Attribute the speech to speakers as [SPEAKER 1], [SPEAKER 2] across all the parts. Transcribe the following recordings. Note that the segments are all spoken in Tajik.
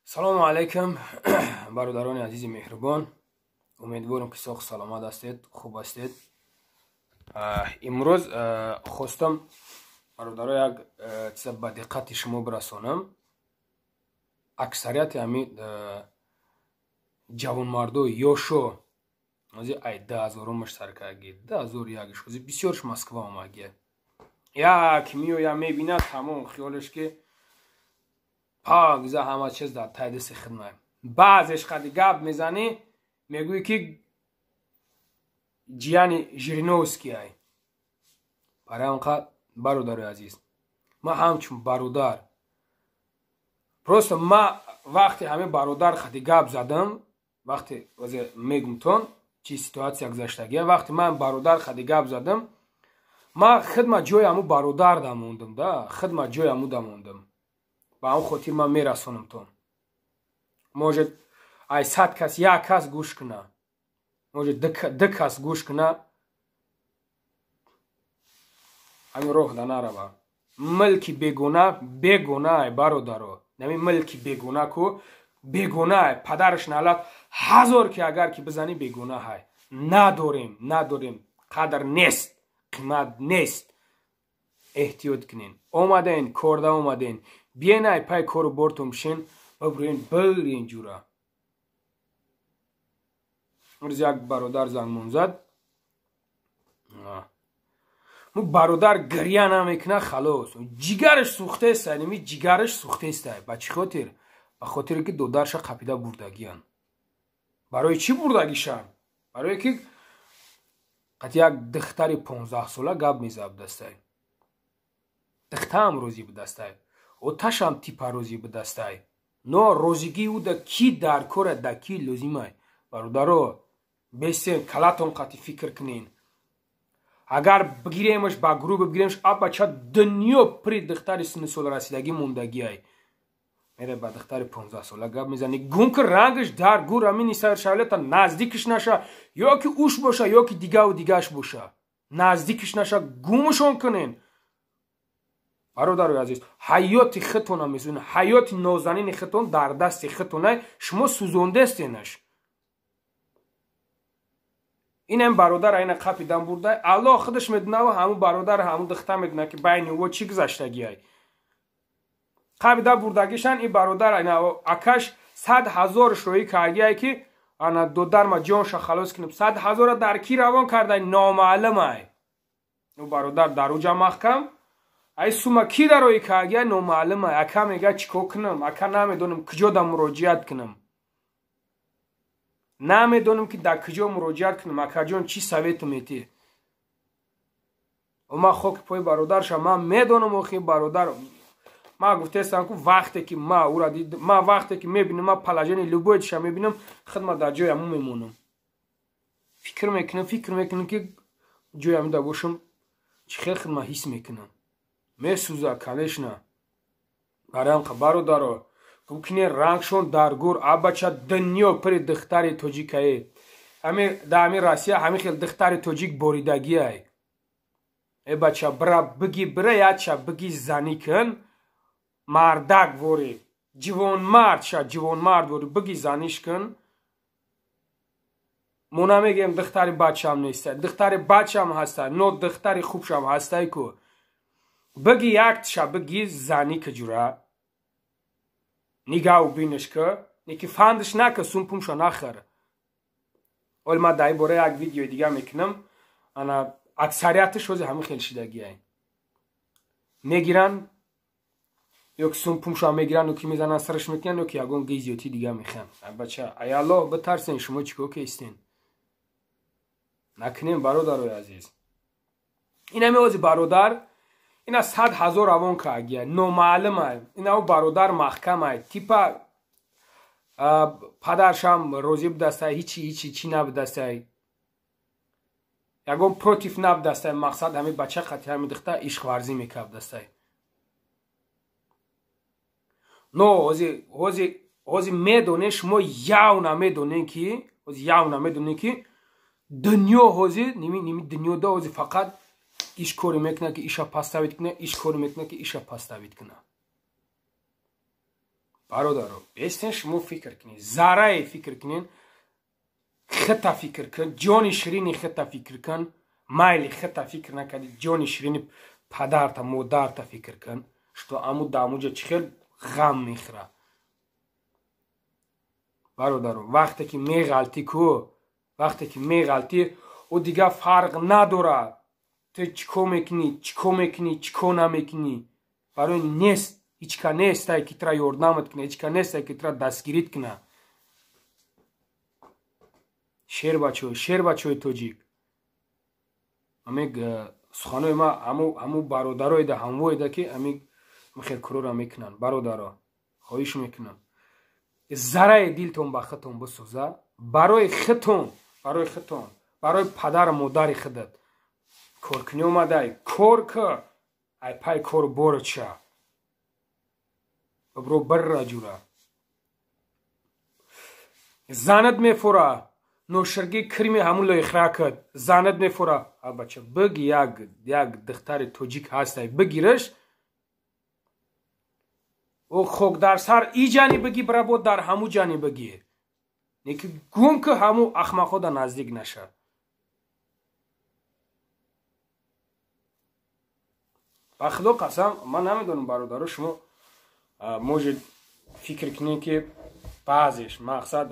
[SPEAKER 1] Салому алайкум, бародарони азизи меҳрубон. Умедворам, ки соғ саломат ҳастед, хуб ҳастед. Имрӯз хостам, бародаро, як чиза ба диққати шумо бирасонам. Аксарияти ҳамин ҷавонмардои ёшо ози ай 2000-умаш сар кардаги, 2001-ш, ози бисёрш Москва омагия. Як меоя, мебинад, тамом, хиёлеш ки пакза ҳама чиз дар таи дасти хидмат. Баъзеш қади гап мезанӣ, мегӯӣ, ки ҷияни Жириновский ай. Барои он қад, бародари азиз, ман ҳамчун бародар просто ма вақте ҳамин бародар қади гап задам, вақте мегумтон чӣ ситуация гузаштагия, вақте ман бародар қади гап задам, ман хидма ҷои ҳамун бародар дамондам да, хидма ҷои ҳамун дамондам. Ба ҳамн хотир ман мерасонамтон. Может, ай 100 кас як кас гӯш куна, может, ду кас гӯш куна, ҳамин роҳ да нарава. Милки бегуна бегунаай, бародаро. Нами милки бегуна ку бегунаай, падараш налат ҳазор ки агар ки бизанӣ, бегунаҳай. Надорем, надорем, қадр нест, қимат нест. Эҳтиёт кунен. Омаден, корда омаден, биен, ай пай кору бортон бишен, бибурен, бирен ҷура. Имрӯз як бародар зангмон зад. Му бародар гиря намекуна, халос, ҷигараш сӯхтеста, ними ҷигараш сӯхтеста. Ба чӣ хотир? Ба хотире ки додарша қапида бурдагиян. Барои чӣ бурдагишан? Барое ки қати як духтари 15-сола гап мезад будастай. Духтаам розӣ будастай, оташам типа розӣ будастай, но розигии ӯ да ки дар кора, да ки лозимай? Бародаро, бесен, калатон қати фикр кунен. Агар бигиремаш, ба гурӯҳ бигиремаш, абача, дунё при духтари синни сола расидагӣ мондагиай, мере ба духтари 15-сола гап мезани. Гум ки рангаш дар гур амини саршавлета наздикиш наша, ё ки уш боша, ё ки дигаву дигаш боша, наздикиш наша, гумшон кунен. Бародарои азиз, ҳаёти худтона месӯзонед, ҳаёти нозанини худтон дар дасти худтонай, шумо сӯзондестенаш. Инам бародар айна қапидан бурдай, Аллоҳ худаш медунава, ҳамун бародар, ҳамун духта медуна, ки байни ӯ чӣ гузаштагиай. Қапида бурдагишан. Ин бародар айна акаш 100 000 шоӣ кардиай, ки ана додарма ҷонша халос кунем. 100 000-а дар кӣ равон кардай, номаълумай. Ӯ бародар дар уҷа маҳкам. Ай сума кӣ дарои кардиай, номаълумай. Ака мега, чӣ кор кунам, ака? Намедонам, куҷо да муроҷиат кунам, намедонам, ки дар куҷо муроҷиат кунам. Акаҷон, чӣ совет метӣ? Ман хоки пои бародарша, ман медонам. Охи, бародар, ман гуфтестам, ку вақте ки ма ура дид, ман вақте ки мебинам, ман положение любой чиша мебинам, худма дар ҷои ҳамун мемонам, фикр мекунам, фикр мекунам, ки ҷои ҳамин да бошам, чӣ хел худма ҳис мекунам. Месӯза, конечно. Барои бародаро, гукине, рангшон дар гур. Абача, дунё пири духтари тоҷикае. Ҳами дар ҳамин Россия ҳамин хел духтари тоҷик боридагиай. Э бача, бира биги, бира яча биги, занӣ кун, мардак вори, ҷивонмард ша, ҷивонмард вори, биги, заниш кун. Мо намегӯем, духтари бачам неста, духтари бачам ҳаста, но духтари хубшам ҳастай ку. Биги, яктша биги, занӣ ка ҷура, нигаҳу бинаш ка, неки фандаш нака, сумпумша нахар. Оли ман дар ин бора як видеои дига мекунам. Ана аксарияташ ҳози ҳамин хел шидагиай. Мегиранд, ё ки сумпумша мегиранд, ё ки мезананд, сараш мекунанд, ё ки ягон гизиёти дига мехӯянд. Бача, ай Аллоҳ битарсен, шумо чӣ кор кестен? Накунем, бародарои азиз. Инами ҳози бародар ина 100 000 равон кардия, номаълумай. Инау бародар маҳкамай, типа падаршам розӣ будастай, ҳичи ҳичи чӣ набудастай, ягон против набудастай. Мақсад, ҳамин бача қати ҳамин духта ишқварзӣ мекардастай. Но ҳози медонед, шумо явно медонед, ки ҳози явно медонед, ки дунё ҳози ними дунёда ҳози фақат иш коре мекунад, ки иша поставить кунад, иш коре мекунад, ки иша поставить кунад. Бародаро, бестен шумо фикр кунед, заррае фикр кунед, хита фикр кун, ҷони ширини хита фикр кун, майли хита фикр накарди, ҷони ширини падарта, модарта фикр кун, что аму дамуҷа чӣ хел ғам мехӯра. Бародаро, вақте ки меғалтӣ ку, вақте ки меғалтӣ, ӯ дигар фарқ надорад. Ту чӣ кор мекунӣ, чӣ кор мекунӣ, чӣ кор намекунӣ. Барои нест, ҳеч ка нестай ки тура ёрдамат куна, ҳеч ка нестай ки тура дастгирит куна. Шербачо, шербачои тоҷик. Ами суханои ма ҳаму бародароеда, ҳамвоеда ки ами хелкурора мекунанд. Бародаро, хоҳиш мекунам, зарраи дилтон ба худтон бисӯза, барои худтон, барои худтон, барои падару модари худат. Коркунӣ омадай, кор кар, ай пай кор борча. Бро барра ҷура. Занат мефура, ноширги кирми ҳамун лоихра кад, занат мефура. А бача, биги як духтари тоҷик ҳастай, бигираш. О хок дар сар и ҷани биги, бра бо дар ҳаму ҷани биги. Неки гум ки ҳаму ахмақҳо да наздик наша. Ба худо қасам, ман намедонам, бародаро, шумо может фикр кунед ки баъзеш мақсад,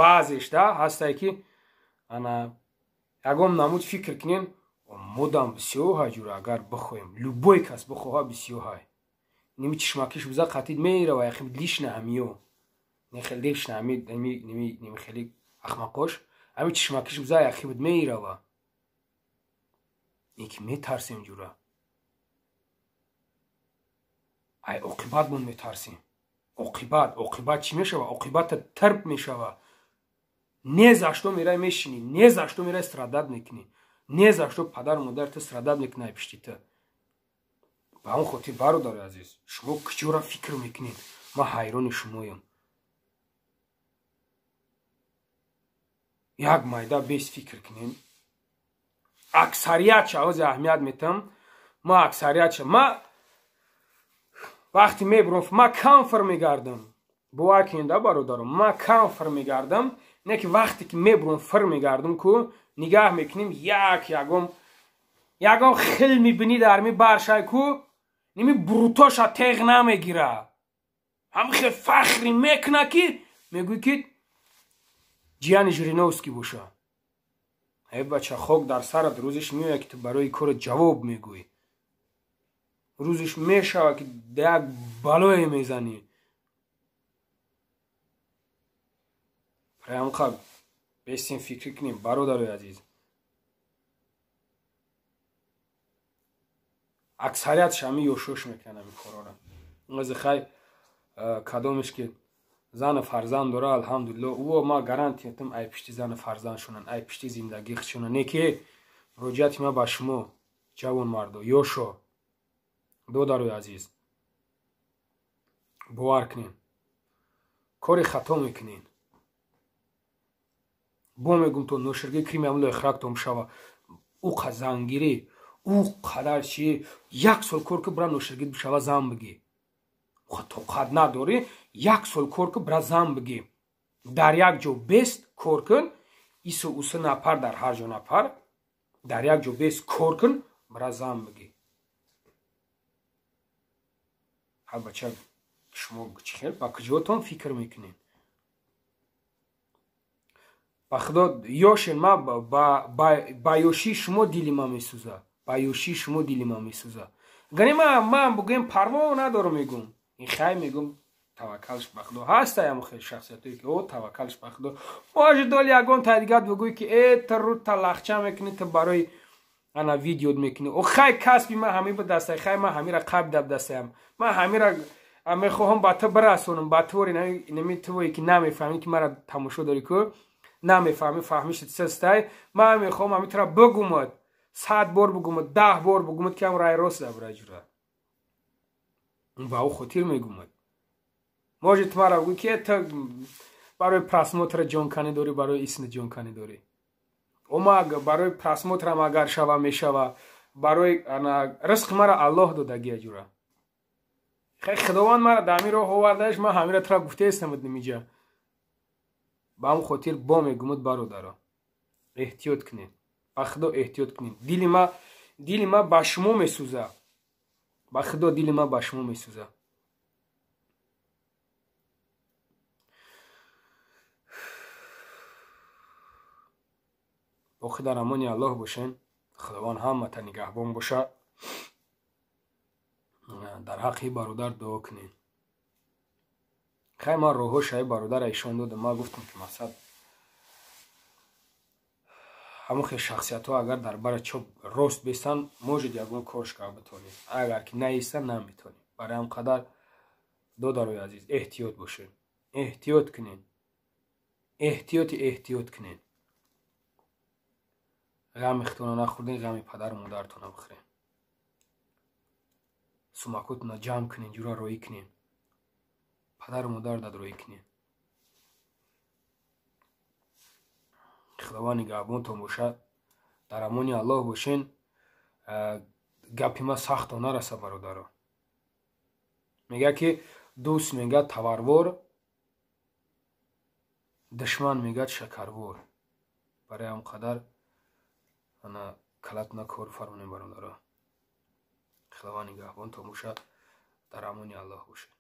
[SPEAKER 1] баъзеш да ҳастай ки ана ягон намуд фикр кунед, модам бисёр ҳай ҷура, агар бихоҳем, любой кас бихоҳа бисёр ҳай. Ними чишмакиш биза қатид мерава, яхи лишна ҳамиё. Нехел лишна ҳами, ними хели ахмақош, ҳами чишмакиш биза яхи буд мерава. Неки метарсем ҷура. Ай оқибат мон метарсем. Оқибат, оқибат чӣ мешава? Оқибата тарб мешава. Не за что мерай мешинӣ, не за что мерай страдать мекунӣ, не за что падару модарта страдать мекунӣ ай пишти ту. Ба он хотир, бародари азиз, шумо куҷора фикр мекунед? Ман ҳайрони шумоям. Як майда бес фикр кунед. Аксарият ча, ози аҳамият метам, ма аксарият ча, ма вақте мебурам, ма кам фир мегардам. Бовар кунед, бародаро, ма кам фир мегардам, не ки вақте ки мебурам фир мегардам ку, нигаҳ мекунем, як ягон хел мебинӣ дар ми баршай ку, ними брутоша теғ намегира. Ҳам хел фахри мекуна ки мегӯй ки ҷияни Жириновский боша. Эй бача, хок дар сарат, рӯзиш меояд ки ту барои кора ҷавоб мегӯӣ. Рӯзиш мешава ки як балое мезанӣ. Прям бестин фикр кунем, бародарои азиз. Аксариятш ҳами ёшош мекунанд ҳами корора. Ози хай кадомеш ки зану фарзанд дора, алҳамдулилло, ӯ ма гарантия метам, ай пишти зану фарзандшонанд, ай пишти зиндагӣ худшонанд. Не ки муроҷиати ма ба шумо, ҷавонмардо, ёшо, додарои азиз, бовар кунед, кори хато мекунед. Бо мегум то ноширги крими ҳамун лоихрактон бишава. Ӯ зангирӣ, ӯ қадар чи, як сол кор ки бира ноширгит бишава, зан бигӣ. Тоқат надорӣ, як сол кор ки бира зан бигӣ. Дар як ҷо бест кор кун, ису усу напар, дар ҳар ҷо напар, дар як ҷо бест кор кун, бира зан бигӣ. Ҳа бача, шумо чӣ хел ба куҷотон фикр мекунед? Ба худо ёшен, ма ба ёшии шумо дили ма месӯза. Ба ёшии шумо дили ма месӯза. Гани ман бугӯем парво надорам, мегӯм. Ин хай мегӯм, таваккалш ба худо. Ҳастай ҳамон хел шахсиятое ки о таваккалш ба худо. Может доли ягон тай дигар бигӯй ки э ту рӯ та лахча мекунӣ, ту барои ана видеот мекунӣ. О хай касби ман ҳамин ба дастай, хай ман ҳамира қаб даб дастаям. Ман ҳамира мехоҳам ба ту бирасонам, ба твори нами твое ки намефаҳмӣ ки мара тамошо дорӣ ку, намефаҳмӣ, фаҳмишат састай. Ман мехоҳам ҳамин тура бигумад, 100 бор бигумад, 10 бор бигумад ки ҳам рай рост дабра ҷура. Ба ӯ хотир мегумад. Может мара бигӯй ки ту барои просмотра ҷонканӣ дорӣ, барои исна ҷонканӣ дорӣ. Ома барои просмотрам агар шава мешава, барои ана ризқи мара Аллоҳ додагия ҷура. Хай, худованд мара дар ҳамин роҳ овардааш, ман ҳамира тура гуфтаестам нимиҷа. Ба ҳамн хотир бо мегумуд, бародаро, эҳтиёт кунед, ба худо эҳтиёт кунед. Дили ма ба шумо месӯза, ба худо дили ма ба шумо месӯза. Боқӣ дар амони Аллоҳ бошен. Худованд ҳамата нигаҳбон боша. Дар ҳаққи бародар дуо кунед. Хай, ман роҳҳошаи бародара ишон додам. Ман гуфтам, ки мақсад ҳамон хел шахсиятҳо агар дар бара чоп рост бестанд, может, ягон корш карда битонем, агар ки наистанд, наметонем. Барои ҳам қадар, додарои азиз, эҳтиёт бошед, эҳтиёт кунед, эҳтиёти эҳтиёт кунед. Ғами худтона нахӯрден, ғами падару модаратона бихӯрен. Сумакотона ҷамъ кунед, ҷура роӣ кунед, падару модар дад роӣ кунед. Худованд нигаҳбонтон бошад, дар амони Аллоҳ бошен. Гапи ман сахто нараса, бародаро. Мега, ки дӯст мегӯяд таварвор, душман мегӯяд шакарвор. Барои ҳам қадар ана калатона кор фармонем, бародаро. Худованд нигаҳбонтон бошад, дар амони Аллоҳ бошед.